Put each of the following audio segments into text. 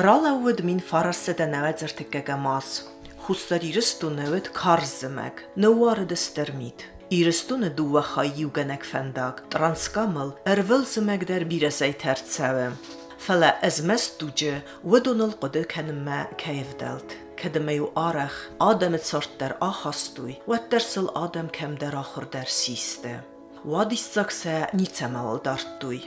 Ралӕууыд 1993 аз. Хуссар Ирыстоны уыд карз зымӕг, ныууарыд стыр мит. Ирыстоны дыууӕ хай иугӕнӕг фӕндаг Транскамыл ӕрвылзымӕг дӕр бирӕ зӕйтӕ ӕрцӕуы. Фӕлӕ ӕзмӕст дуджы уыдоныл хъуыды кӕнынмӕ кӕй ӕвдӕлд, кӕд ӕмӕ-иу арӕх адӕмы цард дӕр ахастой, уӕддӕр сыл адӕм кӕмдӕр ахуыр дӕр систы. Уадиссаг сӕ ницӕмӕуал дардтой.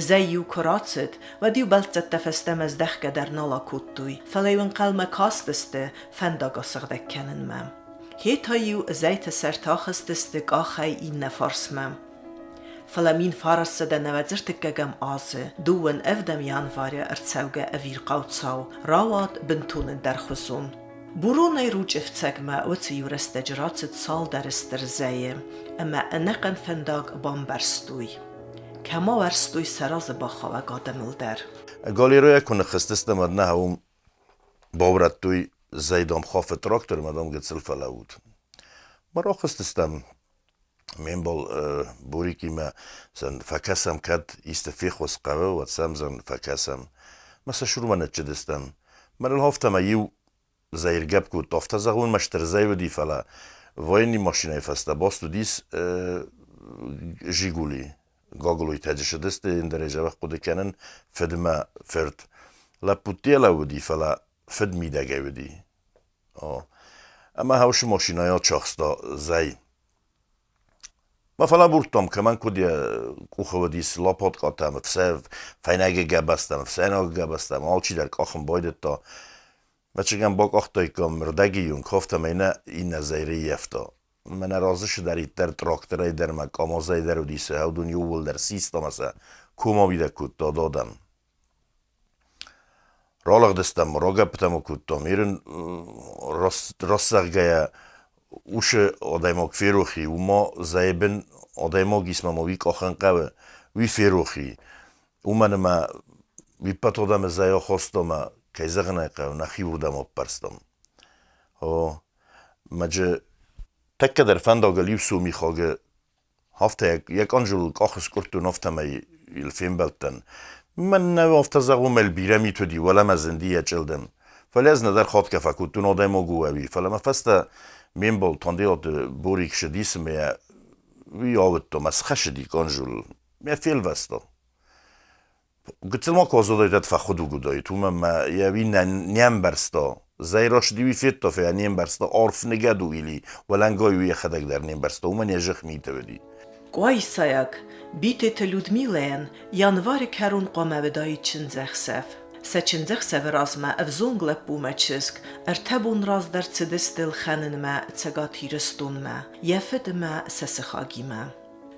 Зӕй-иу куы рацыд, уӕд-иу бӕлццӕттӕ фӕстӕмӕ здӕхгӕ дӕр нал акодтой, фӕлӕ-иу ӕнхъӕлмӕ кастысты фӕндаг асыгъдӕг кӕнынмӕ. Хе та-иу зӕйты сӕрты ахызтысты къахӕй иннӕ фарсмӕ. Фӕлӕ 1993 азы дыууын ӕвдӕм январы ӕрцӕугӕ ӕвирхъау цау рауад бынтон ӕндӕрхуызон. Буронӕй Ручъы фцӕгмӕ уыцы иу рӕстӕджы рацыд цалдӕр стыр зӕйы ӕмӕ ӕнӕхъӕн фӕндаг бамбӕрзтой. Кӕм ауӕрстой сӕ разы бахауӕг адӕмыл дӕр. Галеройӕ куы ныххызтыстӕм, уӕд нӕ уым баурӕдтой зӕйдом хофы трактор ӕмӕ дам гыццыл фӕлӕуут. Ма рахызтыстӕм ме мбал Борикимӕ сын фӕкӕсӕм, кӕд исты феххуыс хъӕуы, уӕд сӕм зын фӕкӕсӕм. Мӕ сӕ сурмӕ ныччыдыстӕм. Мӕныл афтӕмӕй иу зӕйргӕпп кодта, афтӕ зӕгъун мӕ стыр зӕй уыди, фӕлӕ военный машинӕйы фӕстӕ баст уыдис Жигули. Гаглой тӕджысыдысты, ӕндӕрӕй дзӕбӕх хъуыды кӕнын, фыдмӕ фырт. Лӕппу лӕууыди, фӕлӕ фыд мидӕгӕй уыди. Ӕмӕ хаусы машинӕйӕ ачахста зӕй. Ма фӕлӕбурдтам, кӕмӕн куыд йӕ къухы уыдис лопаткъатӕ ӕмӕ фӕйнӕгы гӕбӕзтӕ ӕмӕ фсӕйнаг гӕбӕзтӕ ӕмӕ алчидӕр къахын байдыдта. Мӕчыгӕн бакъахтаиккам рдӕгы онг, афтӕмӕй нӕ иннӕ зӕй рыййӕфта. Мӕнӕ разы цыдӕриддӕр тракторӕй дӕр ӕмӕ камазӕй дӕр уыдис, уыдон иууылдӕр систам ӕмӕ сӕ комауидӕг кодта адӕм. Ралыгъдыстӕм, рагӕппытӕ ма кодтам. Ирын растзӕгъгӕйӕ, уыцы адӕймаг ферох и, уымӕ зӕйбын адӕймаг ис ма уый къахын хъӕуы, уый ферох и. Уымӕн ӕмӕ уый ӕппӕт адӕмы зӕй ахастам ӕмӕ, кӕй зӕгъын ӕй хъӕуы, нӕхи уырдӕм аппӕрстам. О, мӕджы тӕккӕ дӕр фӕндагыл иу сомихагы Афтӕ йӕ къанжолыл къах скъуырдтон, афтӕмӕй йыл фембӕлдтӕн. Мӕн нӕ афтӕ зӕгъон, мӕ бирӕ мит уыди, уӕлӕмӕ зынди йӕ чъылдым. Фӕлӕ ӕз нӕдӕр хатгӕ фӕкодтон адӕймаг у ӕви, фӕлӕ мӕ фӕстӕ ме мбал Танделаты Борик ссыдис ӕмӕ йӕ уый ауыдта, мӕ схӕссыди къанжолыл. Мӕ фелвӕста. Гыццыл ма куы аззадаид, уӕд фӕхуыдуг уыдаид, уымӕн ӕмӕ йӕ уый не мбӕрста. Зӕй рацыди, уый федта, фӕлӕ не мбӕрста, арф ныгӕд у или уӕлӕнгай уый йӕхӕдӕг дӕр не мбӕрста, уымӕн йӕ зӕхх миты уыди. Къуайсайаг Битеты Людмилӕйӕн январы кӕрон хъуамӕ уыдаид чындзӕхсӕв. Сӕ чындзӕхсӕвы размӕ ӕвзонг лӕппумӕ чызг ӕртӕ бон раздӕр цыдысты лхӕнынмӕ Цӕгат Ирыстонмӕ йӕ фыд ӕмӕ сӕ сыхагимӕ.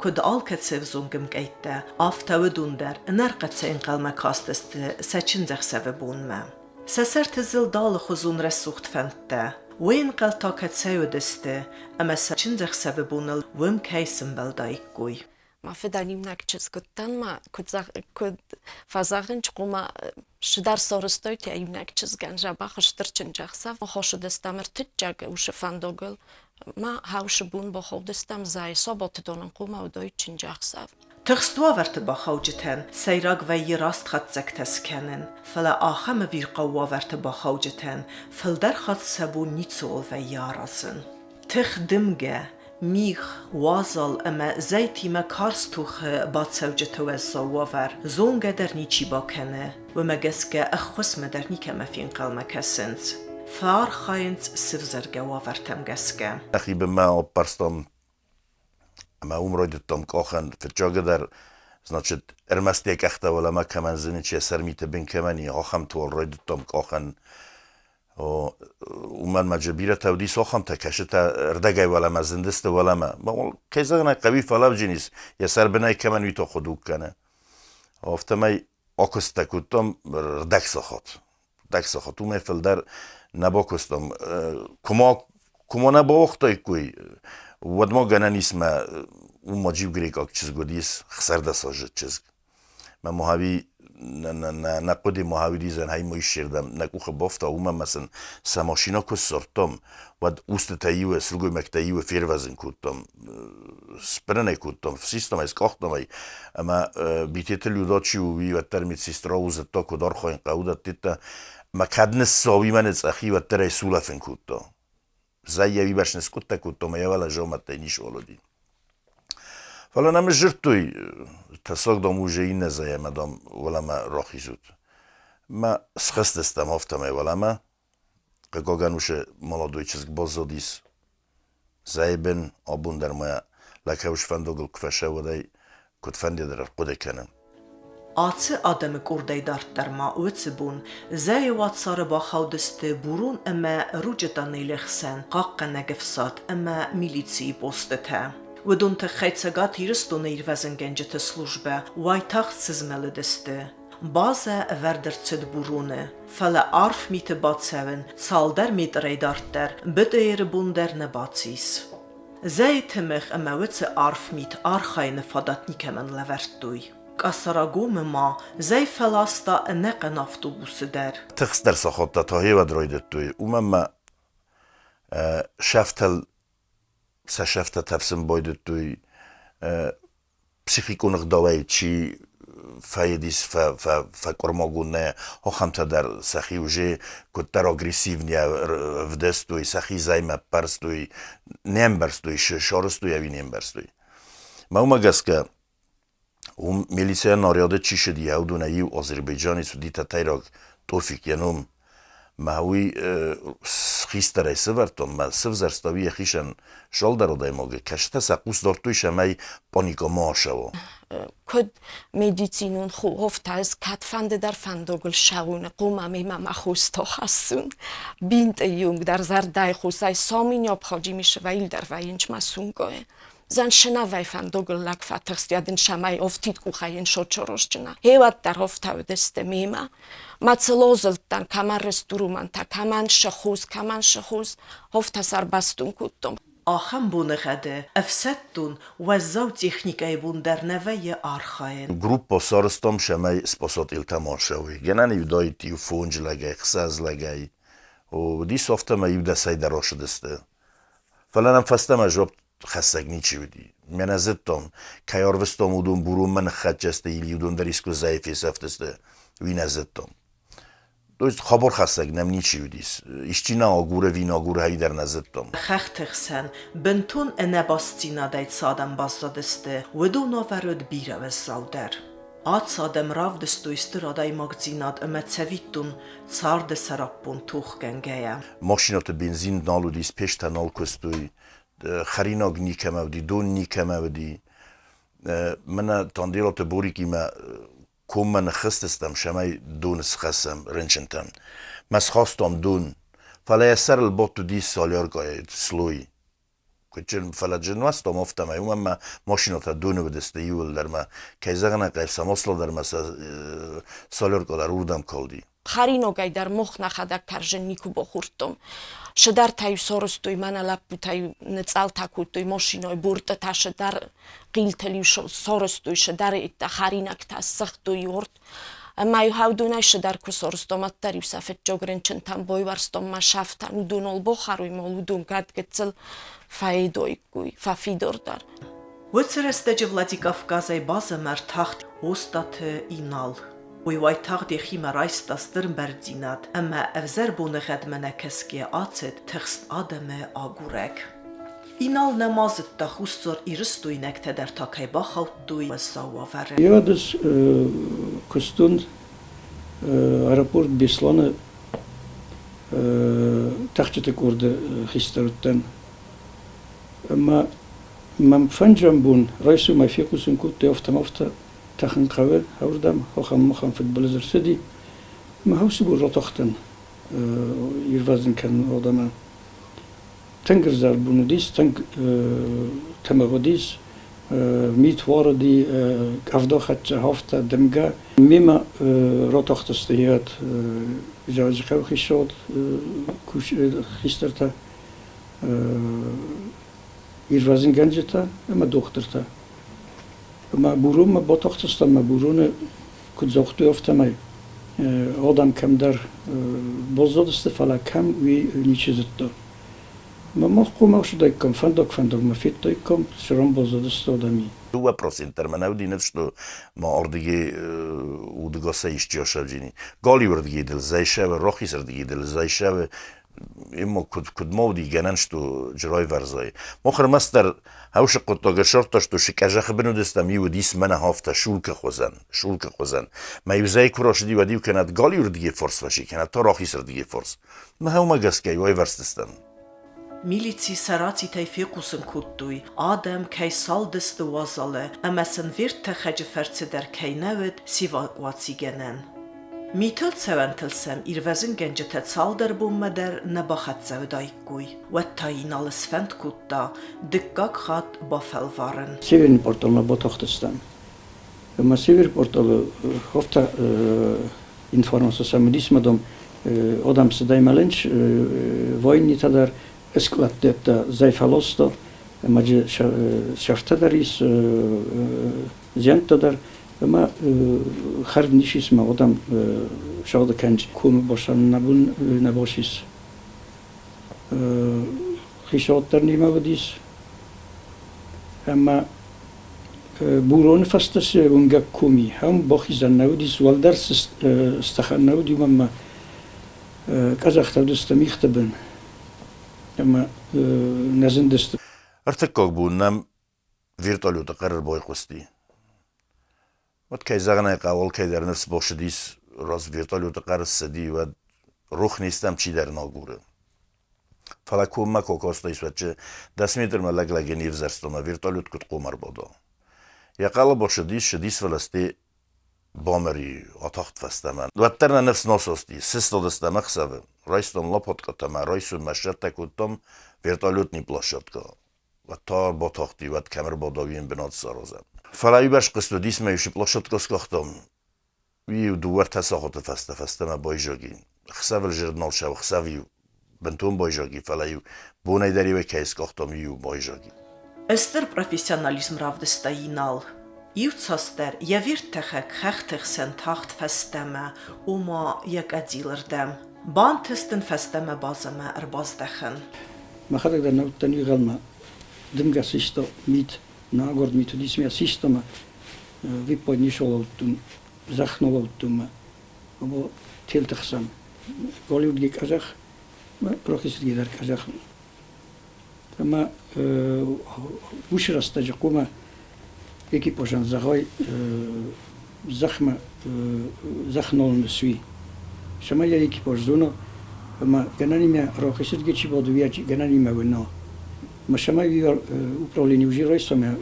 Куыд алкӕцы ӕвзонг ӕмкъӕйттӕ, афтӕ уыдон дӕр ӕнӕрхъӕцӕй ӕнхъӕлмӕ кастысты сӕ чындзӕхсӕвы бонмӕ. Сӕ сӕрты зылд алыхуызон рӕсугъд фӕндтӕ. Уый ӕнхъӕл та кӕцӕй уыдысты, ӕмӕ сӕ чындзӕхсӕвы боныл уым кӕй сымбӕлдаиккой. Мӕ фыдӕн иунӕг чызг уыдтӕн ма, куыд, куыд фӕзӕгъынч, хъума сыдӕр сорыстойтӕ иунӕг чызгӕн дзӕбӕх стыр чындзӕхсӕв. Хосыдыстӕм ӕртыччаг усы фӕндогыл Ма хаусы бун бахаудыстӕм зӕй соботы донӕн хъумӕ уыдой чынджӕхсӕв. Тыхст уавӕрты бахауджытӕн сӕйраг вӕййы раст хатдзӕгтӕ скӕнын, фӕлӕ ахӕм ӕвирхъау уавӕрты бахауджытӕн фылдӕр хатт сӕ бон ницыуал вӕййы аразын. Тых дымгӕ, мигъ, уазал ӕмӕ зӕйтимӕ карз тохы бацӕуджыты уӕззау уавӕр зонгӕ дӕр ничи бакӕны, Уымӕ гӕсгӕ ӕххуысмӕ дӕр никӕмӕ фенхъӕлмӕ кӕсынц, фӕархайынц сывзаргӕ уавӕртӕм гӕсгӕ. Нӕхи бынмӕ аппӕрстам ӕмӕ уым райдыдтам къахӕн. Фыццагыдӕр, значит, ӕрмӕст йӕ къӕхтӕ уӕлӕмӕ кӕмӕн зыны, чи йӕ сӕр миты бын кӕмӕн и, ахӕмты уал райдыдтам къахӕн. Уымӕн ма бирӕтӕ уыдис ахӕмтӕ, кӕсытӕ ӕрдӕгӕй уӕлӕмӕ зындысты уӕлӕмӕ. Кӕй зӕгъын ӕй хъӕуы, фӕлӕвджын ис, йӕ сӕр бынӕй кӕмӕн уый та хуыдуг кӕны. Афтӕмӕй акуыстӕ кодтам рдӕгсахат. Рдӕгсахат уымӕй фылдӕр нӕ бакуыстам. Куы куы ма нӕ бауагътаиккой, уӕд ма гӕнӕн ис мӕ уым ма джиу грекъаг чызг уыдис, хсӕрдӕсаздзыд чызг. Мӕ Мохави Нӕ хъуыды ма уыдизӕн хай ма исердӕм нӕ къухы бафта, уымӕн ӕмӕ сын сӕ машинӕ куы ссардтам, уӕд устытӕ иуы, сылгоймӕгтӕ иуы фервӕзын кодтам, сбырын ӕй кодтам, систам ӕй, скъахтам ӕй, ӕмӕ Битеты Люда чи у, уый уӕддӕр медсестра у, зыдта, куыд архайын хъӕуы, дӕттытӕ. Ӕмӕ кӕд ныссау, мӕ ныцъӕхи, уӕддӕр ӕй сулӕфын кодта. Зӕй йӕ уыйбӕрц ныскъуыдтӕ кодта, ӕмӕ йӕ уӕлӕ зӕумӕттӕй ницыуал уыди. Фӕлӕ нӕм сдзырдтой, тӕссаг, дам, у иннӕ зӕй ӕмӕ, дам, уӕлӕмӕ рахизут. Мӕ схызтыстӕм афтӕмӕй уӕлӕмӕ. Хъыгагӕн, уыцы молодой чызг баззадис зӕйы бын, абон дӕр ма лӕгхӕус фӕндагыл куы фӕцӕуы, уӕд ӕй куыдфӕнды дӕр ӕрхъуыды кӕны. Ацы адӕмы къордӕй дарддӕр ма уыцы бон зӕйы уацары бахаудысты Бурон ӕмӕ Ручъы тъанелы хсӕн хъахъхъӕнӕг ӕфсад ӕмӕ милицийы постытӕ. Уыдон тыххӕй Цӕгат Ирыстоны ирвӕзынгӕнджыты службӕ уайтагъд сызмӕлыдысты. Базӕ ӕвӕрд ӕрцыд Буроны, фӕлӕ арф миты бацӕуын цалдӕр метрӕй дарддӕр БТР-ы бон дӕр нӕ бацис. Зӕйы тымыгъ ӕмӕ уыцы арф мит архайыны фадат никӕмӕн лӕвӕрдтой. Къасарагомы ма зӕй фӕласта ӕнӕхъӕн автобусы дӕр. Тыхстдӕр сахаттӕ та гъеуӕд райдыдтой, уымӕн ӕмӕ сӕфтӕл сӕ сӕфтӕ тӕфсын байдыдтой, психикон ӕгъдауӕй чи фӕедис, фӕкъуырмагонд нӕ, ахӕмтӕ дӕр сӕхи уже куыддӕр агрессивнее вдӕстой, сӕхи зӕймӕ ӕппӕрстой, не ӕмбӕрстой, сарӕзтой ӕви не ӕмбӕрстой. Мӕ уымӕ гӕсгӕ уым милицӕйӕ наряды чи сыди, уыдонӕй иу Азербайджаны цыди тӕтӕйраг Тофик йӕ ном. Мӕ уый хистӕрӕй сывӕрдтон, мӕ сывзӕрста уый йӕхицӕн сӕлдӕр адӕймаги. Кӕстӕр сӕ хъус дардтой, цӕмӕй паникӕ ма ацӕуа. Куд медицинон хугъуфтӕ ӕз кӕдфӕнды дӕр фӕндогыл ссӕуун, хъума мемӕ мӕ хостӕ хӕссун. Бинтъи дӕр зӕрдӕй хосӕй соми необходимый дӕр вӕййынч мӕ сумкӕйы. Зӕн сынавӕй фӕндогыл лӕг фӕтыхст, йӕ дын сӕмӕй офтид къухӕй йын сочоросджына. Гъеуӕддӕр офтауыдысты мемӕ. Мӕ цылозылдтӕн, кӕмӕн рестурумантӕ, кӕмӕн сыхуз, кӕмӕн сыхуз, офтӕ сӕр бастун кодтон. Ахӕм боныгъӕды ӕфсӕддон уӕззау техникӕйы бон дӕр нӕ вӕййы архайын. Группа сарӕзтам, цӕмӕй спасательтӕ ма ссӕуой. Гӕнӕн уыдаид иу фондз лӕгӕй, ӕхсӕз лӕгӕй. Уыдис афтӕ ӕмӕ иу дӕсӕй дӕр рацыдысты. Фӕлӕ нӕм фӕстӕмӕ жопт хӕссӕг ничи уыди. Мӕнӕ зыдтон, кӕй арвыстон, уыдон Буронмӕ ныххӕццӕ сты или уыдон дӕр искуы зӕйы фесӕфтысты, уый нӕ зыдтон. То есть хабархӕссӕг нӕм ничи уыдис. Исчи нӕ агуры ӕви нӕ агуры, ӕви дӕр нӕ зыдтон. Хӕхты хсӕн бынтон ӕнӕбастдзинадӕй цы адӕм баззадысты, уыдон ӕвӕрд бирӕ уӕззаудӕр. Ацы адӕм равдыстой стыр адӕймагдзинад ӕмӕ цӕвиттон царды сӕраппонд тохгӕнгӕйӕ. Машинӕты бензин нал уыдис, печтӕ нал куыстой, хӕринаг никӕмӕ уыди, дон никӕмӕ уыди. Мӕнӕ Танделаты Борикимӕ коммӕ ныххызтыстӕм, цӕмӕй дон схӕссӕм рынчынтӕн. Мӕ схастам дон, фӕлӕ йӕ сӕрыл бадт уыди соляркӕйы слой. Куыд фӕлӕ нуӕзтам афтӕмӕй, уымӕн мӕ машинӕтӕ доны уыдысты иууылдӕр мӕ, кӕй зӕгъын ӕй хъӕуы, сӕ масло дӕр мӕ сӕ соляркӕ дӕр уырдӕм калди. Хӕринагӕй дӕр мох нӕхӕдӕг кӕрзын никуы бахордтон. Сыдӕртӕ-иу сарӕзтой, мӕнӕ лӕппутӕ-иу ныцъӕлтӕ кодтой машинӕйы бортытӕ, сыдӕр хъилтыл-иу сарӕзтой, сыдӕр хӕринӕгтӕ ссыгътой орт. Ӕмӕ-иу хӕудонӕй сыдӕр куы сарӕзтам, уӕддӕр-иу сӕ фыццаг рынчынтӕн байуӕрстам мӕ сӕфтӕн, уыдоныл бахӕрой ма уыдон кӕд гыццыл фӕедоиккой, фӕфидардӕр. Уыцы рӕстӕджы Владикавказӕй базӕмӕ ӕртахт Остъаты Инал. Уый уайтагъд йӕхимӕ райста стыр бӕрндзинад ӕмӕ ӕвзӕр боныгъӕдмӕ нӕ кӕсгӕйӕ ацыд тыхст адӕмы агурӕг. Инал нӕма зыдта, Хуссар Ирыстойнӕгтӕ дӕр та кӕй бахаудтой уӕззау уавӕры. Йӕ куыстон аэропорт Бесланы тӕхджыты къорды хистӕр уыдтӕн. Ӕмӕ мӕм фӕнджӕм бон райсомӕй фехъусын кодтой афтӕ-афтӕ тӕхын хъӕуы ӕврдӕм, ахӕм-ахӕм фыдбылыз ӕрцыди. Мӕ уыцы бон ратахтӕн ирвӕзын кӕнын адӕмы. Тынг ӕвзӕр бон уыдис, тынг тымыгъ уыдис, мит уарыди, къӕвда хӕццӕ хафта, дымгӕ. Мемӕ ратахтысты йӕ Дзӕуджыхъӕуы хицауад хистӕртӕ, ирвӕзынгӕнджытӕ ӕмӕ дохтыртӕ. Ӕмӕ Буронмӕ батахтыстӕм ӕмӕ Буроны Куыд загътой, афтӕмӕй адӕм кӕмдӕр баззадысты, фӕлӕ кӕм, уый ничи зыдта. Ма мах хъуамӕ ацыдаиккам фӕндаг-фӕндагмӕ, федтаиккам, цы ран баззадысты адӕми. 2% дӕр мӕ нӕ уыди ныфс, ма ардыгӕй удӕгасӕй исчи асӕвджини. Галиуырдыгӕй дыл зӕйсӕвы, рахизырдыгӕй дыл зӕйсӕвы, ема куыд ма уыди гӕнӕн, что джырайвӕрзай. Мах ӕрмӕстдӕр хӕусы хъуыддаг ссардта, что сыкъӕзӕхы бын уыдыстӕм, иу уыдис мӕнӕ афтӕ шулкы хуызӕн, шулкы хуызӕн. Мӕ иу зӕй куы рацыди, уӕд-иу кӕнӕ галиуырдыгӕй фарс фӕци, кӕнӕ та рахизырдыгӕй фарс. Мӕ уымӕ гӕсгӕ иу айвӕрстыстӕм. Милици сӕрацитӕй фехъусын кодтой, адӕм кӕй салдысты уазалы ӕмӕ сын верттӕхӕджы фӕрцы дӕр кӕй нӕ уыд севакуацигӕнӕн. Митыл цӕуӕнтыл сӕм ирвӕзынгӕнджытӕ цалдӕр бонмӕ дӕр нӕ бахӕццӕ уыдаиккой. Уӕд та Инал сфӕнд кодта дыккаг хатт бафӕлварын. Северный порталмӕ батахтыстӕм. Ӕмӕ Северный порталы афтӕ информаци сӕм уыдис, ма дам, адӕм цыдӕй мӕлынц, войнитӕ дӕр, скъладтӕ зӕй фӕласта, ӕмӕ дзы сӕфтӕ дӕр ис, зиӕнттӕ дӕр, ӕмӕ хӕрд ничи ис, ӕмӕ адӕм сагъды кӕнынц. Комы басан нӕ бон нӕ бацис. Хицауад дӕр немӕ уыдис, ӕмӕ Буроны фӕстӕ цы уынгӕг ком и, ам бахизӕн нӕ уыдис, уӕлдӕр цы стӕхӕн нӕ уыди, уымӕн ма къӕдзӕхтӕ уыдысты мигъты бын ӕмӕ нӕ зындысты. Ӕртыккаг бон нӕм вертолеты хъӕр ӕрбайхъуысти. Уӕд, кӕй зӕгъын ӕй хъӕуы, алкӕйдӕр ныфс бахсыдис, раз вертолеты хъӕр ссыди, уӕд рох не стӕм чидӕр нагуры. Фӕлӕ коммӕ куы акастаис, уӕд 10 метрмӕ лӕг-лӕгӕй не взӕрстон, а вертолет куыд хъом ӕрбада. Йӕ хъӕлӕба ссыдис, ссыдис, фӕлӕ сте бамыр и, атахт фӕстӕмӕ. Уӕддӕр нӕ ныфс насасти, сыстадыстӕм ӕхсӕвы, райстам лопаткӕтӕ ӕмӕ райсоммӕ сцӕттӕ кодтам вертолетный площадкӕ. Уӕд та батахти, уӕд кӕм ӕрбада, уый йын бынат саразӕм. Фӕлӕ уый бӕсхъуыст уыдис, мӕ иу площадкӕ скъахтам. Уый-иу 2-3 сахаты фӕстӕ фӕстӕмӕ байзади. Ӕхсӕвыл журнал сӕу ӕхсӕв-иу бынтон байзади, фӕлӕ-иу бонӕй дӕр-иу ӕй кӕй скъахтам, уый-иу байзади. Стыр профессионализм равдыста Инал. Иуцасдӕр йӕ верттӕхӕг хӕхты хсӕн тахт фӕстӕмӕ, ома йӕ къӕдзилырдӕм. Бантыст ын фӕстӕмӕ базӕмӕ ӕрбаздӕхын. Мӕхӕдӕг дӕр нӕ уыдтӕн уигъӕлмӕ. Дымгӕ систа мит, нагорд мит уыдис мӕ систа мӕ виппайд не солӕудтон, зӕхх нолӕудтон мӕ телты хсӕн. Голливудги къӕдзӕх, мӕ рахизырдыгӕй дӕр къӕдзӕх. Ӕмӕ уыцы рӕстӕджы хъуамӕ экипажӕн зӕгъай зӕхмӕ зӕхх нал ныссуи. Цӕмӕй йӕ экипаж зона, ӕмӕ гӕнӕнимӕ рахизырдыгӕй чи бады, уый гӕнӕнимӕ уына. Ӕмӕ цӕмӕй уый управлени уже райса ӕмӕ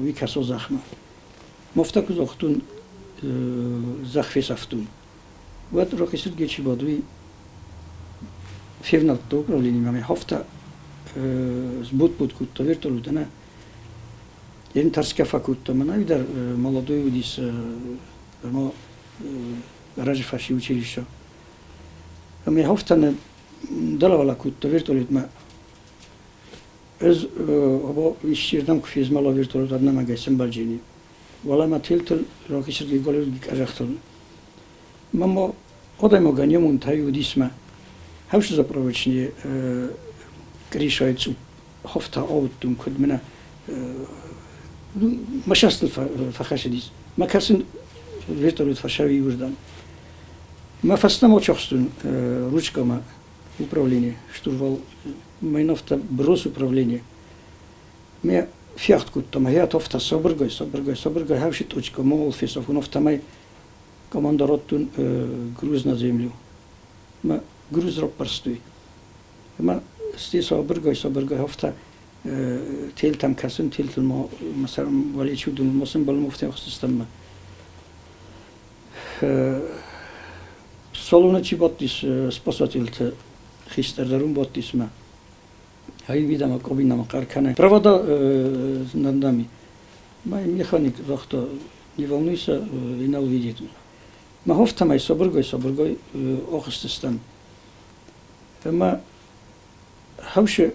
уый кӕса зӕхмӕ. Ма афтӕ куы загътон, зӕхх фесӕфтон, уӕд рахизырдыгӕй чи бады, уый февнӕлдта управленимӕ ӕмӕ афтӕ сбуд-буд кодта вертолет ӕмӕ йын тӕрсгӕ фӕкодта. Мӕнӕй дӕр молодой уыдис, ӕмӕ раджы фӕци училище. Ӕмӕ афтӕ дӕлӕвӕлӕ кодта вертолетмӕ. Ӕз исчердӕм куы фезмӕла вертолет, ӕнӕмӕнгӕй сӕмбӕлджени. Уӕлӕмӕ телтыл рахизырдыгӕй голливудги къӕдзӕхтыл. Мама адӕймагӕн йе монтӕй уыдис мӕ хӕфсы заправочный крышайы цъупп хафта ауыдтон, куыд мӕнӕ мӕ састыл фӕхӕцыдис. Мӕ кӕсын вертолет фӕсӕуи уырдӕм. Мӕ фӕстӕмӕ чахстон ручкӕмӕ управление, штурвал, мӕн афтӕ брос управление. Ме фехт кодта, мӕ афтӕ сабыргай, сабыргай, сабыргай хӕфсы точка мол фесӕфун, афтӕмӕй команда раттун груз на землю. Мӕ груз раппӕрстой. Ӕмӕ сте сабыргай, сабыргай афтӕ телтӕм кӕсын, телтыл ма уӕле чудун, ма сымбӕлм афтӕ ӕхсыстӕм. Салоны чи бадтис спасательты хистӕр дӕр уым бадтис мӕ. Ай видимо кабинӕмӕ хъӕр кӕны. Провода над нами. Мӕ механик загъта, не волнуйся, Инал видит. Мӕ афтӕмӕй сабыргай, сабыргай ахызтыстӕм. Ӕмӕ хӕусы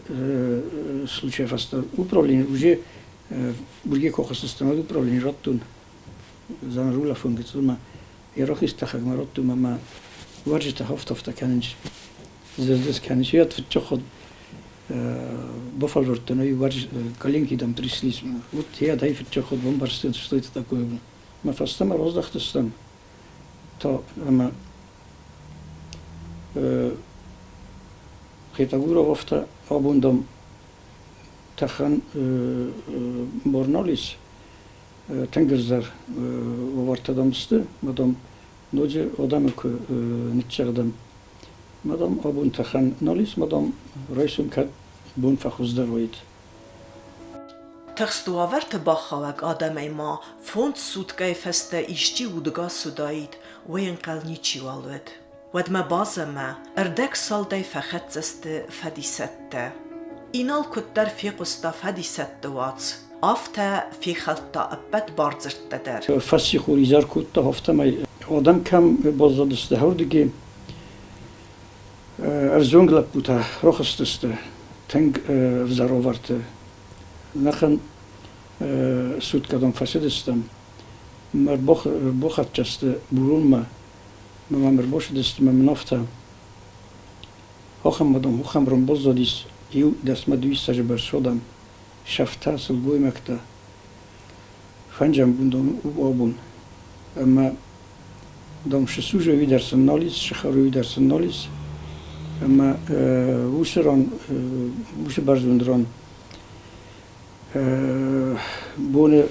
случай фӕстӕ управление уже бурге куы ахызтыстӕм, уӕд управление радтон. Занрула фонгыцъылмӕ. Йӕ рахиз тӕхӕгмӕ радтой ӕмӕ мӕ уӕрджытӕ хафт-хафтӕ кӕнынц, зыр-зыр кӕнынц. Йӕ фыццаг бафӕлвӕрдтон, ой, коленки там тряслись. Вот я дай фыццаг хатт бамбӕрстон, что это такое. Мӕ фӕстӕмӕ раздӕхтыстӕм та ӕмӕ Хетагуров афтӕ абон дам тӕхӕн бар нал ис, тынг ӕвзӕр уавӕртӕ дам сты, ма дам ноджы адӕмы куы ныццӕгъдӕм. Ма дам абон тӕхӕн нал ис, ма дам райсом кӕд бон фӕхуыздӕр уаид. Тыхст уавӕрты бахауӕг адӕмӕй ма 5 суткӕйы фӕстӕ исчи удыгас уыдаид, уый ӕнхъӕл ничиуал уыд. Уӕдмӕ базӕмӕ ӕрдӕгсалдӕй фӕхӕццӕ сты фӕдисӕттӕ. Инал куыддӕр фехъуыста фӕдисӕтты уац, афтӕ фехӕлдта ӕппӕт бардзырдтӕ дӕр. Фӕссихор изӕр кодта, афтӕмӕй адӕм кӕм баззадысты, уырдыги ӕвзонг лӕппутӕ рахызтысты тынг ӕвзӕр уавӕрты. Нӕхъӕн суткӕдӕм фӕцыдыстӕм. Ӕрбахӕццӕ сты Буронмӕ. Мӕм ӕрбацыдысты мӕ мын афтӕ: Ахӕм адӕм, ахӕм ран баззадис иу дӕсмӕ дыууиссӕдзы бӕрц адӕм, сӕфтӕ, сылгоймӕгтӕ. Фӕнджӕм бундон у абон. Ӕмӕ, дам, сысужы уый дӕр сын нал ис, сыхӕры уый дӕр сын нал ис. Ӕмӕ уыцы ран, уыцы бӕрзонд ран боны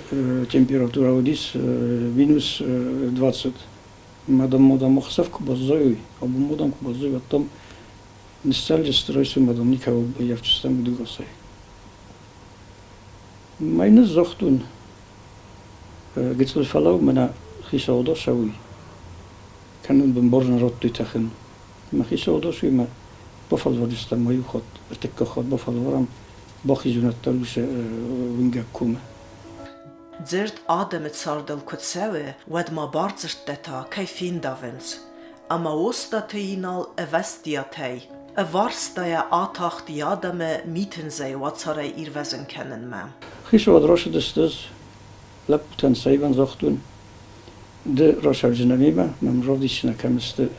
температурӕ уыдис минус 20. Мадам мадам ӕхсӕв куы баззайой, абон мадам куы баззайой, уӕд дам ныссӕлджысты райсом мадам никӕуыл баййафджыстӕм удӕгасӕй. Мӕ ныззагътон, гыццыл фӕлӕуу, мӕнӕ хицауад ацӕуй, кӕнон бын радтой тӕхын. Мӕ хицауад ацӕуй мӕ бафӕлвардыстӕм ма иу хатт, ӕртыккаг хатт бафӕлварӕм бахизынад дӕр уыцы уынгӕг комы. Дзырд адӕмы цардыл куы цӕуы, уӕд ма бардзырдтӕ та кӕй фендавынц. Ӕмӕ Остъаты Инал ӕвӕстиатӕй, ӕварстайӕ атахт йӕ адӕмы митындзӕй уацарӕй ирвӕзын кӕнынмӕ. Хицауад рацыдысты ӕз лӕппутӕн цӕйвӕн загътон, ды рацӕудзынӕ мемӕ, мӕм равдисдзынӕ кӕм сты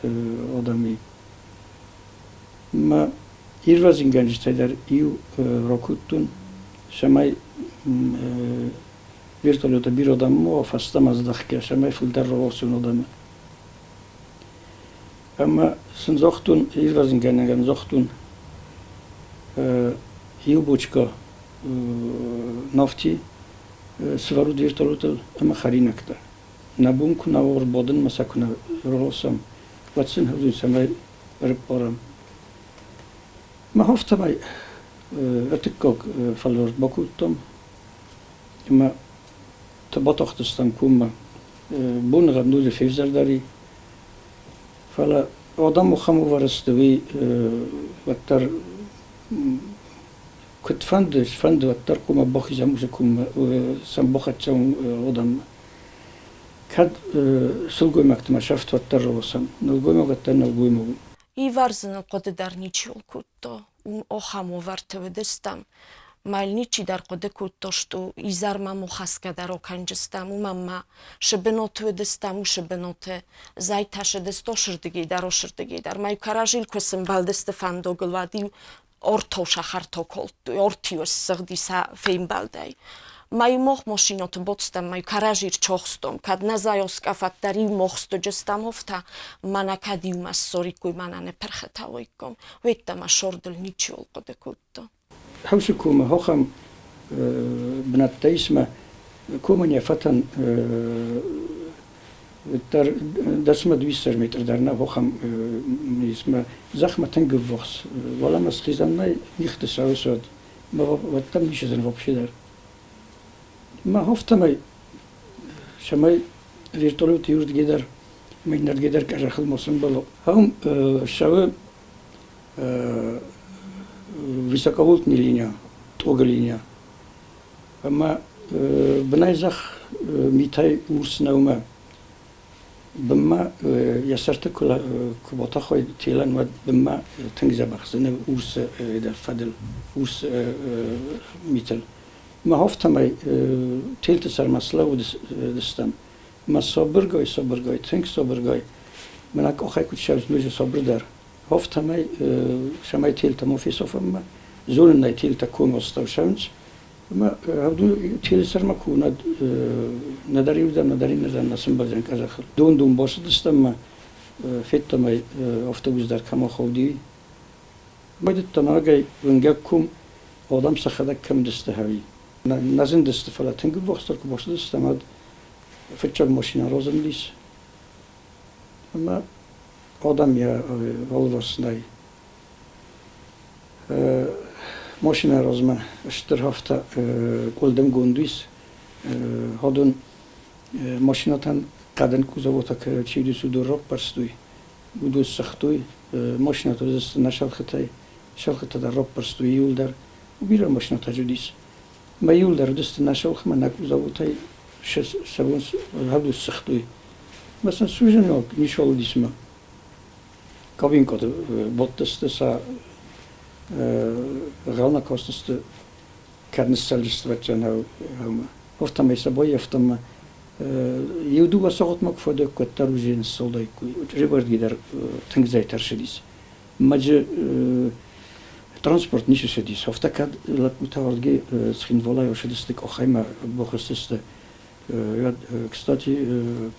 адӕмы. Мӕ ирвӕзынгӕнджытӕй дӕр иу ракодтон, цӕмӕй вертолеты бирӕ адӕм ма фӕстӕмӕ здӕхгӕ, цӕмӕй фылдӕр раласой адӕмы. Ӕмӕ сын загътон, ирвӕзынгӕнӕгӕн загътон, иу бочкӕ нафти сывӕрут вертолетыл ӕмӕ хӕринӕгтӕ. Нӕ бон куы нӕ у ӕрбадынмӕ сӕ куы нӕ раласӕм, уӕд сын хӕрдзон цӕмӕй ӕрыппарӕм. Мах афтӕмӕй ӕртыккаг фӕлвӕрд бакодтам ӕмӕ батахтыстӕм коммӕ. Боныгъӕд ноджы февзӕрдӕр и. Фӕлӕ адӕм ахӕм уавӕры сты, уый уӕддӕр куыдфӕнды, сфӕнды, уӕддӕр хъуамӕ бахизӕм уыцы коммӕ, сӕм бахӕццӕ адӕммӕ. Кӕд сылгоймӕгтимӕ сӕфт уӕддӕр раласӕм, нӕлгоймаг уӕддӕр нӕлгоймаг у. Ивӕрзыны хъуыды дӕр ничиуал кодта. Уым ахӕм уавӕрты уыдыстӕм. Мӕл ничи дӕр хъуыды кодта, что изӕрмӕ мо хӕсгӕ дӕр акӕнджыстӕм, уымӕн ма шы быноты уыдыстӕм, уышы быноты зӕйтӕ шыдысты ошырдыгӕй дӕр, ошырдыгӕй дӕр. Мӕ кӕрӕжил куы сымбӕлдысты фӕндагыл, уӕд-иу орто сахарто колдтой, ортио ссыгъди сӕ фембӕлдӕй. Мӕ мох машинаты боцтӕм, мӕ кӕрӕжир чохстом, кӕд нӕ зайоскъӕфат дӕр иу мохстуджыстӕм офта, мӕнӕ кӕд иумӕ ссориккой, мӕнӕ нӕ пырхытӕ уаикком, уеддӕмӕ сордыл ничиуал хъуыды кодта. Хаусы комы хохӕм бынӕттӕ ис мӕ комӕн йӕ фӕтӕн дӕр дӕсмӕ 200 метр дӕр нӕ хохӕм ис мӕ зӕхмӕ тынг ӕввахс. Уӕлӕмӕ схизӕн нӕй, мигъты сӕуы уӕддӕр ницы зын вообще дӕр. Мӕ афтӕмӕй, цӕмӕй вертолет иуырдыгӕй дӕр ӕмӕ иннӕрдыгӕй дӕр къӕдзӕхыл ма сӕмбӕла. Ам цӕуы высоковольтный линия, тъогы линия. Ӕмӕ бынӕй зӕхх митӕй урс нӕумӕ. Бынмӕ йӕ сӕрты куы батӕхой телӕн, уӕд бынмӕ тынг дзӕбӕх зыны урс фӕдыл, урс митыл. Мах афтӕмӕй телты сӕрмӕ слӕууыдыстӕм. Ма сабыргай, сабыргай, тынг сабыргай. Мӕнӕ къухӕй куыд ссӕуынц, ноджы сабырдӕр. Афтӕмӕй цӕмӕй телтӕ ма фесафӕм, зонын телтӕ комы астӕу ссӕуынц. Ӕмӕ телы сӕрмӕ куы нӕдӕр иуырдӕм, нӕдӕр иннӕрдӕм нӕ сӕмбӕлдзӕн къӕдзӕхыл. Дон-дон бацыдыстӕм ӕмӕ федтам ӕй, автобус дӕр кӕм ахауди. Байдыдтам рагӕй уынгӕг ком, адӕм сӕхӕдӕг кӕм дысты ӕви. Нӕ зындысты, фӕлӕ тынг ӕввахсдӕр куы бацыдыстӕм, уӕд фыццаг машинӕ разындис. Ӕмӕ адӕм йӕ алыварс нӕй. Машинӕ размӕ стыр афтӕ къуылдымгонд ис. Адон машинӕтӕн хъӕдын кузовотӕ чи уыдис, уыдон раппӕрстой, уыдон ссыгътой. Машинӕтӕ уыдысты нӕ сӕлхытӕй, сӕлхытӕ дӕр раппӕрстой иуылдӕр. Бирӕ машинӕтӕ уыдис. Мӕ иуылдӕр уыдысты нӕ сӕлхмӕ, нӕ кузовотӕй цӕуынц, уыдон ссыгътой. Мӕ сын сузинаг ничуал уыдис мӕ. Кабинкаты бадтысты сӕ гъӕлмӕ кастысты, кӕд ныссӕлдысты ӕвӕццӕгӕн гъӕумӕ. Афтӕмӕй сӕ баййӕфтам ӕмӕ иу-дыууӕ сахатмӕ куы фӕдӕг, уӕддӕр уже ныссылдаиккой. Ревардги дӕр тынг зӕй тӕрсыдис. Мӕджы транспорт ницы цыдис. Афтӕ кӕд лӕппутӕ уырдыгӕй Цхинвалӕй ӕрцыдысты къохӕймӕ бахызтысты. Кстати,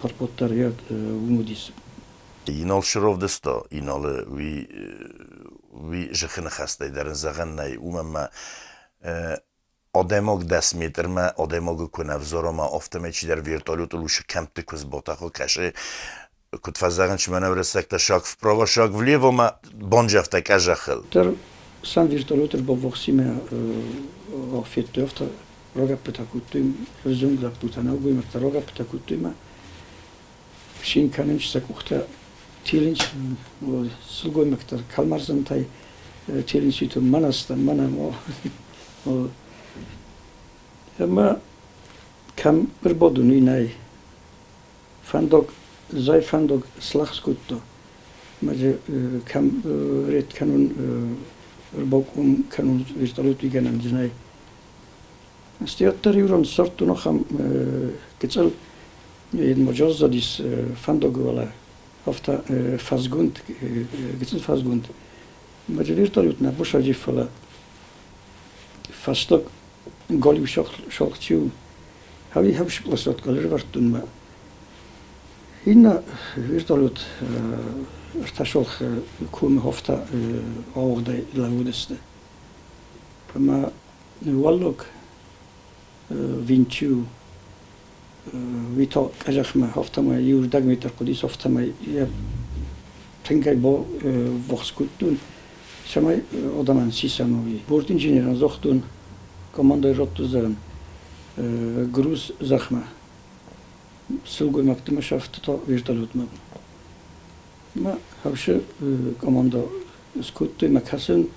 паркот дӕр уым уыдис. Инал сровдыста, Иналы уый, уый зыхы ныхӕстӕй дӕр ын зӕгъӕн нӕй, уымӕн ӕмӕ адӕймаг 10 метрмӕ адӕймагы куы нӕ взара ӕмӕ афтӕмӕй чидӕр вертолетыл уыцы кӕмтты куы сбатӕхы, кӕсы, куыд фӕзӕгъынц мӕнӕ уырыссӕгтӕ, шаг вправо, шаг влево ӕмӕ банджӕфтӕ къӕзӕхыл. Дӕр сам вертолет ӕрбаввахсимӕ федтой, афтӕ рагӕппытӕ кодтой, ӕвзонг лӕппутӕ, нӕлгоймӕгтӕ рагӕппытӕ кодтой ӕмӕ цин кӕнынц, сӕ къухтӕ телынц, сылгоймӕгтӕ кӕлмӕрзӕнтӕй телынц мӕнӕ стӕм, мӕнӕ ӕмӕ кӕм ӕрбадын, уый нӕй. Фӕндаг, зӕй фӕндаг слӕгъз кодта. Ӕмӕ дзы кӕм рет кӕнун, ӕрбаком кӕнун вертолет уый гӕнӕн дзы нӕй. Стӕй уӕддӕр иу ран ссардтон ахӕм гыццыл ма аззадис фӕндагы уӕлӕ, афтӕ фӕзгонд, гыццыл фӕзгонд. Ӕмӕ дзы вертолет нӕ бусади, фӕлӕ фӕстаг галиу сахт чи у, хӕви хӕвспласат ӕрӕвӕрдтон мӕ. Иннӕ вертолет ӕртӕ сахы комы афтӕ ауыгъдӕй лӕууыдысты. Ӕмӕ уӕллаг винт чи у, уый та къӕдзӕхмӕ афтӕмӕй иу рдӕг метр хъуыдис, афтӕмӕй йӕ тынгӕй баввахс кодтон, цӕмӕй адӕмӕн сисӕн уый. Бортинженерӕн загътон, командӕйы радтой зӕгъын, груз зӕхмӕ. Сылгоймӕгты мӕ сӕфты та вертолетмӕ. Мӕ хӕфсы командӕ скодтой мӕ кӕсын,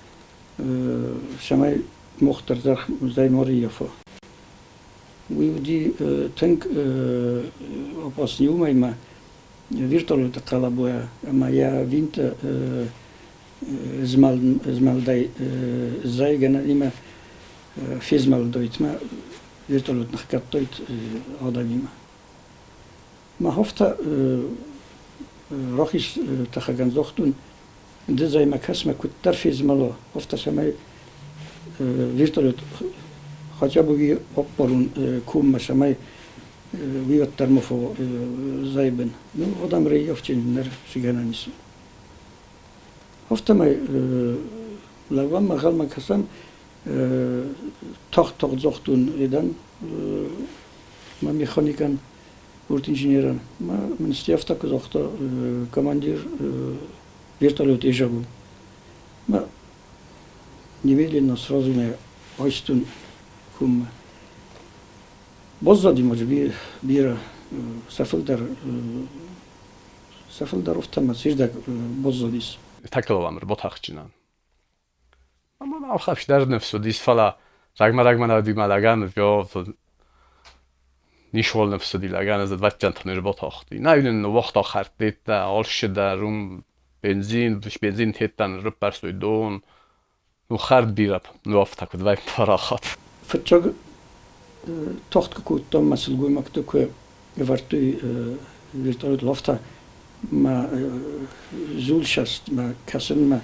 цӕмӕй мох дӕр зӕй ма рыййафа. Уый уыди тынг опасный уымӕй ӕмӕ вертолеты хъӕлӕбойӕ ӕмӕ йӕ винты змӕлдӕй зайгӕнӕнимӕ фезмӕлдойт мӕ вертолет ныхгӕдтойт адӕмимӕ. Мӕ афтӕ рахиз тӕхӕгӕн загътон, ды зӕймӕ кӕс мӕ куыддӕр фезмӕла, афтӕ цӕмӕй вертолет хотя бы уый аппарон коммӕ, цӕмӕй уый уӕддӕр ма фӕуа зӕйы бын. Ну, адӕм реййафджын ныр цы гӕнӕн ис. Афтӕмӕй лӕууӕм ӕмӕ ӕнхъӕлмӕ кӕсӕм, тагъд-тагъд загътон едӕн мӕ механикӕн, бортинженерӕн. Мӕ мын афтӕ куы загъта командир вертолет ежагу. Мӕ немедленно сразу мӕ айстон коммӕ. Баззади ма дзы бирӕ, сӕ фылдӕр афтӕмӕ сирдӕг баззадис. Тӕккӕ ботахджынӕн. Ама алхӕфс дӕр ныфс уыдис, фӕлӕ рагмӕ-рагмӕ нӕ лӕгӕн нишол ныфс уыди лӕгӕн, ez vatjantani ботахти. Наюнен вахтахартетта, алшидар, бензин, бензин теттан рыппӕрстой дон. Ну хӕрд бирӕ, ну афтӕ куыд вӕййы парахат. Фыццаг тагъд куы кодтам мӕ сылгоймӕгты куы Ӕвӕрдтой вертолет лафта ма зулсаст ма кӕсынмӕ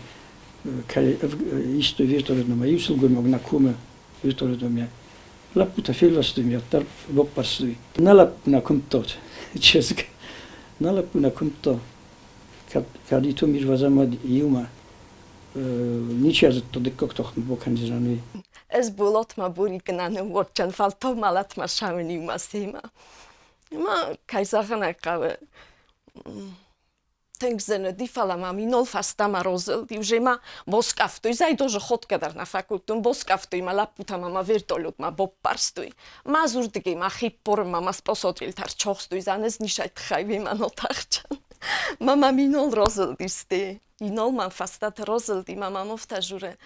кӕй истой вертолетмӕ ма иу сылгоймаг нӕ комы вертолетмӕ лӕппутӕ фелвӕстой ме ддӕр баппӕрстой. Нӕ лӕппу нӕ куымдта чызг. Нӕ лӕппу нӕ куымдта. Кӕд итом ирвӕзӕм, уӕд иумӕ ничи зыдта дыккаг тохмӕ бакӕндзынӕн, уый. Ӕз болатмӕ буригына ныууадтӕн, фӕлтау мӕлӕтмӕ сауын иумӕ семӕ. Ӕмӕ, кӕй зӕгъын ӕй хъӕуы, тынг зын уыди, фӕлӕ мӕм инол фӕстӕмӕ розылди. Уже ма боскъӕфтой, зайдожы ходгӕ дӕр нӕ фӕкодтон, боскъӕфтой мӕ лӕппутӕ мӕ мӕ вертолетмӕ боппӕрстой. Ма зурдыгӕй ма хиппорынмӕ ма спосотрилтӕ рчохстой, занез нисай тыххӕй уемӕ нотахчан. Ма мӕм инол розылдисты. Инол мӕм фӕстӕты розылди, ма мӕм офтӕ журы.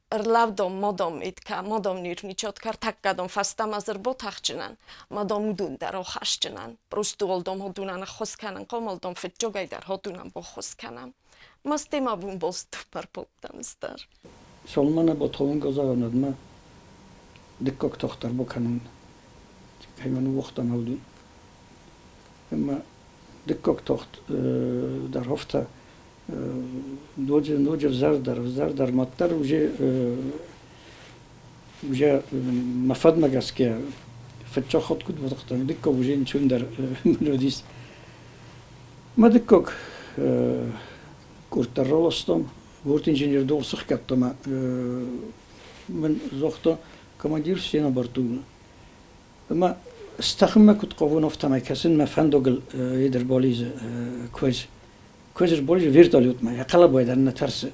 Ӕрлӕвдом модом итка, модом нирвничотка, ӕртӕккӕдом фӕстӕмӕ зӕрботахджынӕн, мадом уыдон дӕр охасджынӕн. Просто олдом ходунӕн ӕххуыс кӕнӕн, хъомылдом фыдджогӕй дӕр ходунӕн боххуыс кӕнӕм. Мастема бун болступар полтанстар. Солмана ботолон газаганадма дыккаг тохтар бакӕнун. Кӕмӕн уохтам аудун. Ӕма дыккаг тохт дӕр хофта ноджы ноджы взӕрдӕр, взӕрдӕр маддӕр уже мӕ фӕдмӕ гӕсгӕ фыццаг хатт куыд базыдтон, дыккаг уже ничундӕр мын уыдис. Мӕ дыккаг къорддӕр раластам, бортинженер дор сыхгӕдта мӕ мын загъта, командир все на борту. Ӕмӕ стӕхынмӕ куыд хъавон, афтӕмӕй кӕсын мӕ фӕндагыл едер бализы куыдз. Куыдз болже вертолетмӕ, йӕ хъӕлӕбайы дӕр нӕ тӕрсы.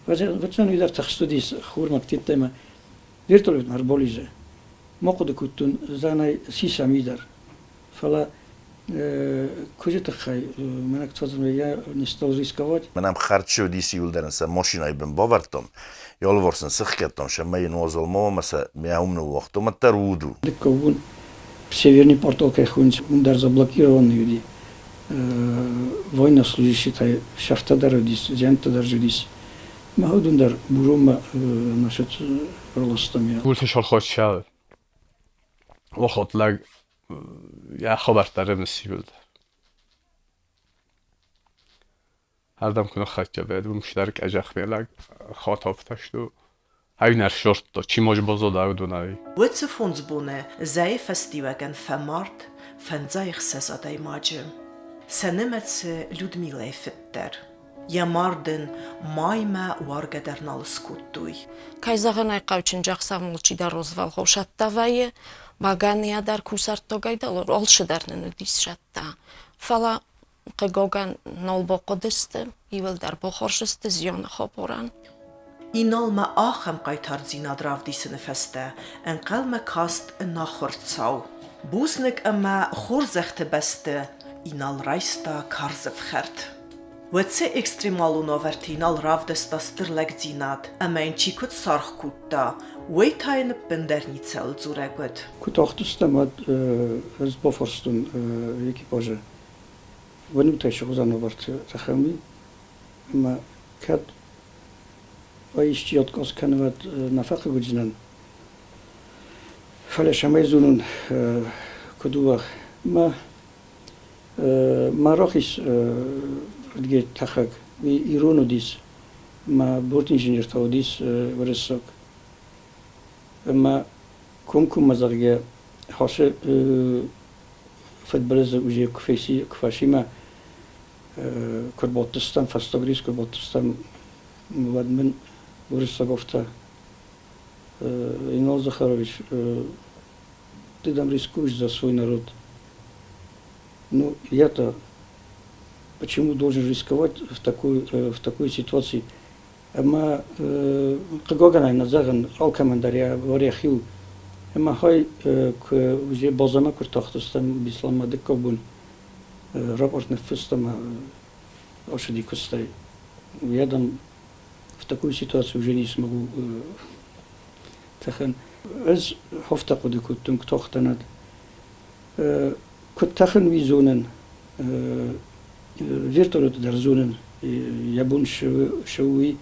Фӕцӕн уый дӕр тыхст уыдис хурмӕ ктидтӕ вертолетмӕ ӕрбалидзы. Ма хъуыды кодтон, зӕгъынӕй сисӕм уый дӕр. Фӕлӕ куыдзы тыххӕй мӕнӕ куыд я не стал рисковать. Мӕнӕм хӕрд уыдис иуылдӕр сӕ машинӕйы бын бавӕрдтон, алыварс сын сыхгӕдтон, сӕ мӕйы нуазалмӕ ӕмӕ сӕ мӕ уым ныууагътон, ӕддӕр уд у. Дыккаг бон Северный портал кӕй хуынц, уым дӕр заблокированный уыди. Военнослужащитӕй сӕфтӕ дӕр уыдис, зиӕнттӕ дӕр уыдис. Мӕ уыдон дӕр Буронмӕ насчет раластам я. Гулты шорхотшал. Охотлаг я хабӕрттӕ рымысивылд. Ардӕм куы ныххӕццӕ вӕд, уым стӕр къӕзӕхмелаг хатафтӕсту. Ӕвнӕр сордта, чи мож бозода уыдонӕй. Уыцы фондз боны зӕйы фӕстиуӕгӕн фӕмард 56 адӕймаджы. Сӕ нымӕцы Людмилӕйы фыд дӕр. Йӕ мард ын маймӕ уаргӕ дӕр нал скодтой. Кӕй зӕгъын ӕй хъӕуы, чындзӕхсӕв алчидӕр розвӕлгъау сӕттӕ вӕййы, бӕгӕныйӕ дӕр кусӕрттагӕй дӕр алчидӕр нын уыдис сӕттӕ. Фӕлӕ хъыгагӕн нал бахъуыдысты, иуылдӕр бахорз сты зианы хабарӕн. Иналмӕ ахӕм хъайтардзинад равдисыны фӕстӕ ӕнхъӕлмӕ каст ӕнахуыр цау. Бузныг ӕмӕ хорзӕхты бӕсты Инал райста карз ӕфхӕрд. Уӕд сӕ экстремалон уавӕрты Инал равдыста стыр лӕгдзинад ӕмӕ йын чи куыд саргъ кодта, уый та йын ӕппындӕр ницӕуыл дзурӕг уыд. Куы тахтыстӕм, уӕд ӕз бафарстон экипажы, Вӕнутӕй сыгъдзӕн уавӕрты тӕхӕм, ӕмӕ кӕд исчи отказ кӕны, уӕд нӕ фӕхъыг уыдзынӕн. Фӕлӕ цӕмӕй зонун, куыд у, ма ма рахиз ӕрдгӕй тӕхӕг, уый ирон уыдис, ма бортинженер та уыдис уырыссаг. Ӕмӕ комкоммӕ зӕгъгӕ, хасы фыдбылызы уже куы фӕци, куы фӕци куы рбадтыстӕм, фӕстаг рейс куы рбадтыстӕм, уӕд мын уырыссаг афтӕ Инал Захарович, ты там рискуешь за свой народ. Ну, я-то почему должен рисковать в такой ситуации? Ӕмӕ хъыгагӕн нӕ зӕгъын, алкӕмӕн дӕр йӕ варӕх иу. Ӕмӕ хай куы уже базӕмӕ куы ртахтыстӕм Бесланмӕ дыккаг бон, рапорт ныффыстам ацыди куыстӕй. Я там в такую ситуацию уже не смогу тӕхын. Ӕз афтӕ хъуыды кодтон, куы тахтӕн, куыд тӕхын, уый зонын. Вертолеты дӕр зонын, йӕ бон цы у, уый.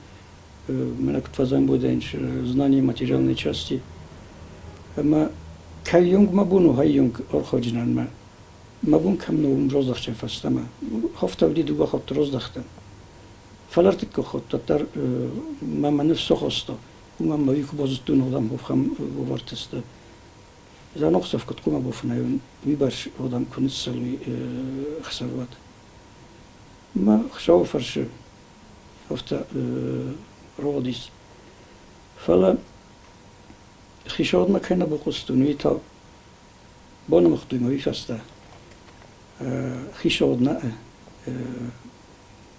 Мӕнӕ куыд фӕзамбудаин знание материальной части. Ӕмӕ кӕййонг мӕ бон у, хаййонг ӕрхауджынӕн мӕ. Мӕ бон кӕм нӕу, уым раздӕхтӕн фӕстӕмӕ. Хафта уыди дыууӕ хатты раздӕхтӕн. Фӕлӕ ӕртыккаг хатт дӕр мӕ мӕ ныфс ахаста, уымӕн мӕ уый куы базыдтон, адӕм ахӕм уавӕрты сты. Зӕнӕхсӕв куыд хъуамӕ бафынӕй уон, уыйбӕрц адӕм куы ныццӕуой ӕхсӕвуат. Мӕ Хуыцауы фӕрцы афтӕ рауадис. Фӕлӕ хицауадмӕ кӕй нӕ бахъуыстон, уый та банымыгътой мӕ уый фӕстӕ. Хицауад нӕ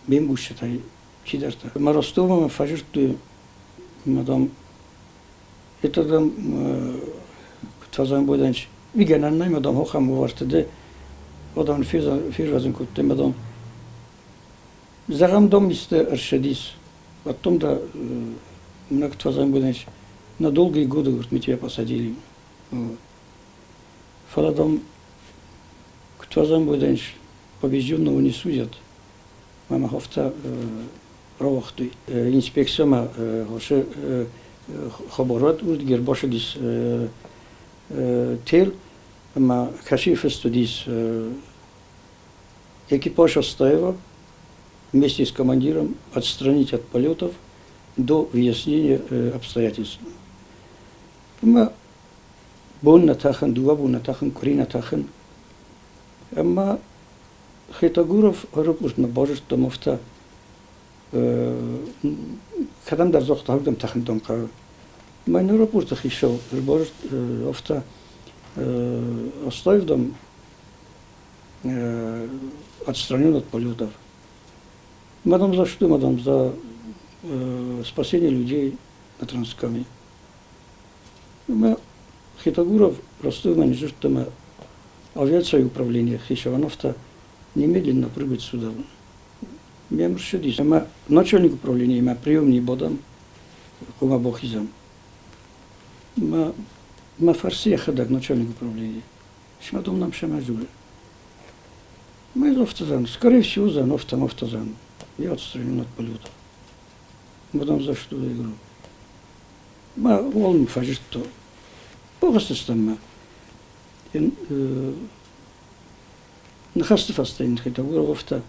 ме мгусджытӕй чидӕртӕ. Мӕ Ростовмӕ фӕзырдтой, мадам, это дам, куыд фӕзӕмбойдӕнч, уый нӕй, мадам, ахӕм уавӕрты ды адӕмы фервӕзын кодтой, мадам. Зӕгъӕм, дом исты ӕрсадис, потом да, много фӕзӕмбойдӕнч, на долгие годы, говорит, мы тебя посадили. Фӕлӕ, дам, куыд фӕзӕмбойдӕнч, побежденного не судят. Мӕ афтӕ рауагътой. Инспекциямӕ хосы хабарад уырдыгӕй ӕрбацыдис тел ӕмӕ кӕцы фыст уыдис экипаж Астаева вместе с командиром отстранить от полетов до выяснения обстоятельств. Ӕмӕ бон нӕ тӕхын, дыууӕ бон нӕ тӕхын, къуыри нӕ тӕхын. Ӕмӕ Хетагуров аэропортмӕ базыдтам афтӕ, кӕдӕмдӕр загъта, ардӕм тӕхын хъӕуы. Мӕн аэропорты хицау афтӕ оставил отстранен от полетов. Мадам, за что, мадам, за спасение людей на Транскаме. Хетагуров Ростов менеджер авиация управление хицауановта немедленно прибыть сюда. Мем ршедис. Ӕмӕ начальник управления мӕ приемный бадӕм, хъуамӕ бахизӕм. Мӕ, мӕ фӕрсы йӕхӕдӕг начальник управления. Смӕ дом нам сӕмӕ дзуры. Мӕ афтӕ скорее всего, зан, афтӕ, афтӕ зан. Я отстранен от полета. Мадам, за что я говорю? Мӕ уалынмӕ фӕзырдта. Бахызтыстӕм мӕ. Ныхӕсты фӕстӕ йын Хетагуров-та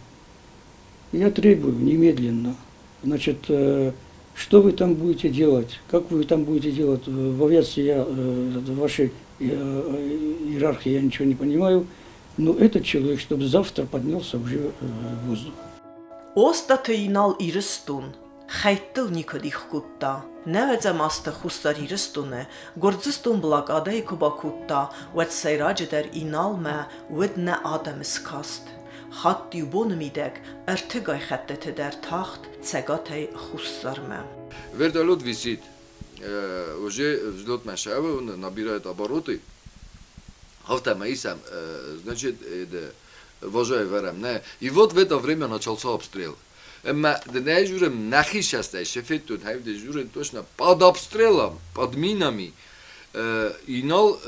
я требую немедленно. Значит, что вы там будете делать, как вы там будете делать в авиации, я в вашей иерархии я ничего не понимаю, но этот человек, чтобы завтра поднялся уже в воздух. Остаты Инал Ирыстон хӕйттыл никуы дих кодта. Нӕвӕдзӕм азты Хуссар Ирыстоны Гуырдзыстон блокадӕйы куы бакодта, уӕд сӕйраджыдӕр Иналмӕ уыд нӕ адӕмы скаст. Хатт иу боны мидӕг ӕртыгай хӕттыты дӕр тахт Цӕгатӕй Хуссармӕ. Вертолет висит. Уже взлет машины, он набирает обороты. Автомаисам, значит, вожаем не. И вот в это время начался обстрел. Ӕмӕ дын ӕй журӕм нӕхи састӕй сӕ федтон, хӕвдӕ журӕн точно под обстрелом, под минами. Инал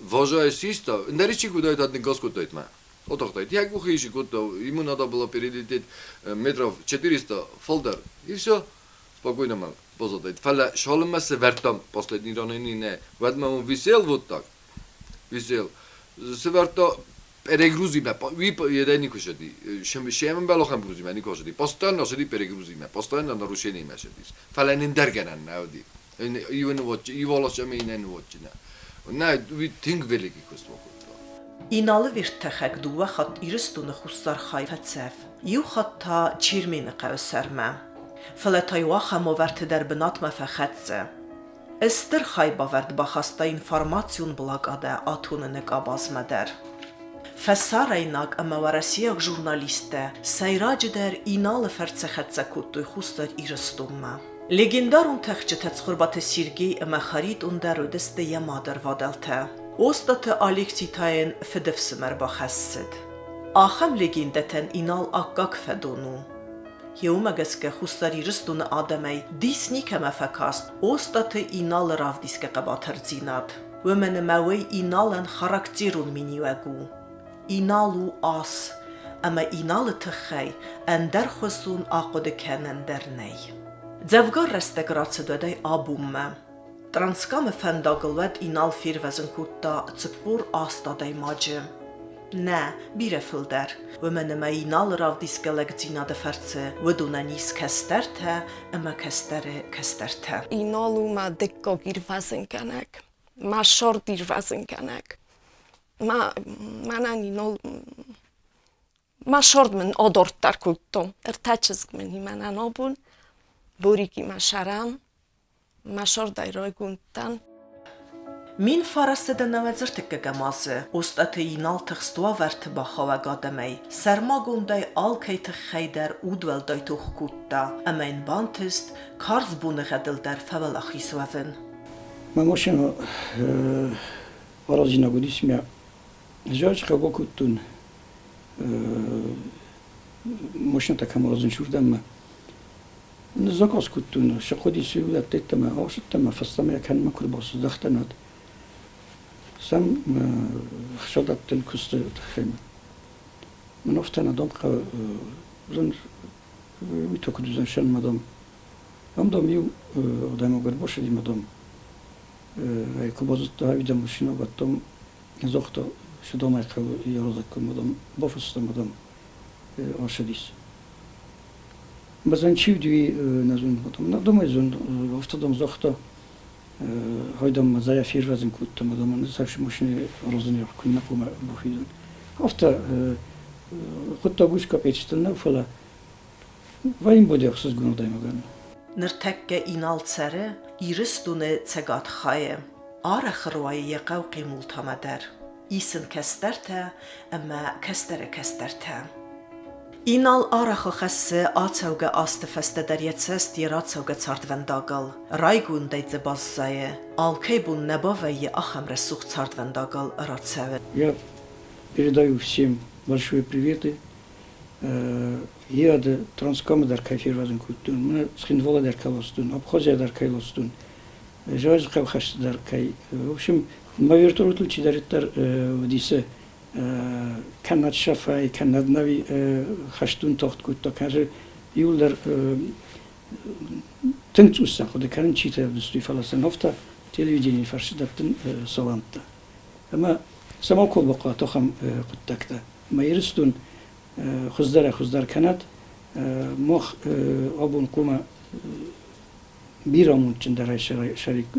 вожая систа, ндӕр куда это газ кодтайт ма. Отахтайт. Я кухи кодта, ему надо было перелететь метров 400 фолдер, и все. Спокойно ма позадайт. Фӕлӕ шалыммӕ сӕвӕрдтам последний раненый не. Уӕдмӕ он висел вот так. Висел. Сӕвӕрдта перегрузиме, уи еде нико шеди. Шемен белохем грузиме нико шеди. Постоянно шеди перегрузиме, постоянно нарушение шедис. Фӕлӕ ндӕргӕнӕн нӕ уыди. Ивын иволосӕм инӕн уотчина. Нӕ, уи тынг великий куыст бакодта. Иналы верттӕхӕг дыууӕ хатт Ирыстоны хуссар хай фӕцӕф, иу хатт та Чермены хъӕуы сӕрмӕ. Фӕлӕ та иу ахӕм уавӕрты дӕр бынатмӕ фӕхӕццӕ. Стыр хайбавӕрд бахаста информацион блокадӕ атоныны къабазмӕ дӕр. Фӕсарӕйнаг ӕмӕ уӕрӕсейаг журналисттӕ сӕйраджыдӕр Иналы фӕрцы хӕццӕ кодтой Хуссар Ирыстонмӕ. Легендарон тӕхджытӕ Цхуырбаты Сергей ӕмӕ Харитон дӕр уыдысты йӕ мадӕрвадӕлтӕ. Остъаты Алекси та йын фыдыфсымӕр бахӕссыд. Ахӕм легендӕтӕн Инал аккаг фӕдон у. Уымӕ гӕсгӕ Хуссар Ирыстоны адӕмӕй дис никӕмӕ фӕкаст Остъаты Иналы равдисгӕ хъӕбатырдзинад. Уымӕн ӕмӕ уый Иналӕн характерон миниуӕг у. Инал у ас, ӕмӕ Иналы тыххӕй ӕндӕрхуызон ахъуыды кӕнӕн дӕр нӕй. Дзӕвгар рӕстӕг рацыд уӕдӕй абонмӕ. Транскамы фӕндагыл уӕд Инал фервӕзын кодта 48 адӕймаджы. Нӕ, бирӕ фылдӕр. Уымӕн ӕмӕ Иналы равдисгӕ лӕгдзинады фӕрцы уыдонӕн ис кӕстӕртӕ ӕмӕ кӕстӕры кӕстӕртӕ. Инал у мӕ дыккаг ирвӕзынгӕнӕг, мӕ сӕрд ирвӕзынгӕнӕг. Мӕ, мӕнӕн Инал мӕ сӕрд мын адарддӕр кодта. Ӕртӕ чызг мын и мӕнӕн абон, Борикимӕ сӕрӕн, Мӕ сӕрдӕй райгонд дӕн. 1993 азы Остъаты Инал тыхст уавӕрты бахауӕг адӕмӕй, сӕрмагондӕй алкӕй тыххӕй дӕр удуӕлдай тох кодта ӕмӕ йын бантыст карз боныгъӕдыл дӕр фӕуӕлахиз уӕвын. Мӕ машинӕ аразинаг уыдис мӕ зӕрдхъӕу бакодтон машинӕтӕ кӕм аразынц, уырдӕммӕ. Заказ кодтон, сӕхуыдис иуӕттӕ мӕ ацыдтӕн мӕ фӕстӕмӕ кӕнынмӕ куы рбацыдӕхтӕн, уӕд сӕм хсадӕттӕн куысты тыххӕй. Мӕн афтӕ нӕ дам хъӕуы, уый та куыд уыдзӕн сӕнмӕ дам. Ам дам иу адӕймаг ӕрбацыди мӕ дам ӕй куы базыдта, ӕви дам машинӕ бадтам, загъта, цы дам ӕй хъӕуы йӕ разӕггоммӕ дам бафыстам мӕ дам ацыдис. Базан чи уыди, нӕ зонын, потом на дома зон, автодом загъта, хайдам ма зая фервӕзын кодта, ма дам цас машинӕ розыны куыннӕ хъуамӕ бафидон. Афтӕ хъуыддаг ус капечтыл нӕу, фӕлӕ вӕййын боди ӕхсызгон адӕймагӕн. Ныртӕккӕ Инал цӕры Ирыстоны цӕгат хайы. Арӕх руайы йӕ хъӕу Хъемултамӕ дӕр. Ис ын кӕстӕртӕ ӕмӕ кӕстӕры кӕстӕртӕ. Инал арӕх хӕссы ацӕугӕ азты фӕстӕ дӕр йӕ цӕст йӕ рацӕугӕ цардвӕндагыл. Райгондӕй дзы баззайы, алкӕй бон нӕ бавӕййы ахӕм рӕсугъд цардвӕндагыл рацӕуын. Я передаю всем большой приветы. Еады Транскамы дӕр кӕй фервӕзын кодтон, мӕнӕ Цхинвалы дӕр кӕй ластон, Абхазия дӕр кӕй ластон, Зӕрдхъӕу хӕсты дӕр кӕй. В общем, мӕ вертолетыл чидӕриддӕр уыдисы кӕнӕд шӕфӕй, кӕнӕд нави хӕстон тохт кодта, кӕнӕ иуылдӕр тынг цъус сӕ хъуыды кӕнын читӕ ӕвдыстой, фӕлӕ сӕ нывтӕ телевиденийы фӕрцы дӕттын саламттӕ. Ӕмӕ цӕмӕ бахъуа ахӕм хъуыддӕгтӕ. Ӕмӕ Ирыстон хуыздӕрӕй-хуыздӕр кӕнӕд. Мах абон хъуамӕ бирӕ амондджындӕрӕй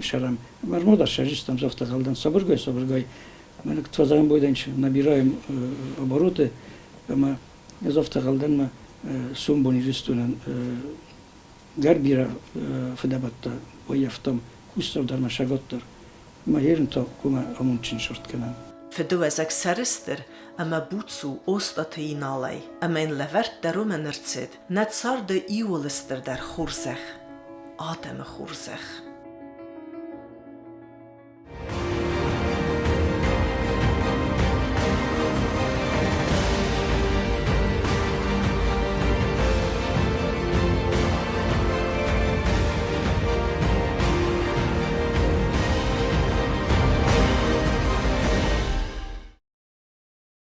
сӕрӕм. Ӕрмӕст сӕрыстӕм афтӕ сабыргай-сабыргай. Мӕнӕ фӕзӕгъӕн бойдӕн набираем обороты ӕмӕ ӕз афтӕ гъӕлдӕн сомбон Ирыстонӕн гӕр бирӕ фыдӕбӕттӕ баййӕфтам, хуссар дӕр ӕмӕ сӕгат дӕр. Ӕмӕ ерын та хъуамӕ амондджын сырд кӕнӕм. Фыдыуӕзӕг сӕрыстыр ӕмӕ буц у Остъаты Иналӕй, ӕмӕ йын лӕвӕрд дӕр уымӕн ӕрцыд нӕ царды иууыл стырдӕр хорзӕх – адӕмы хорзӕх.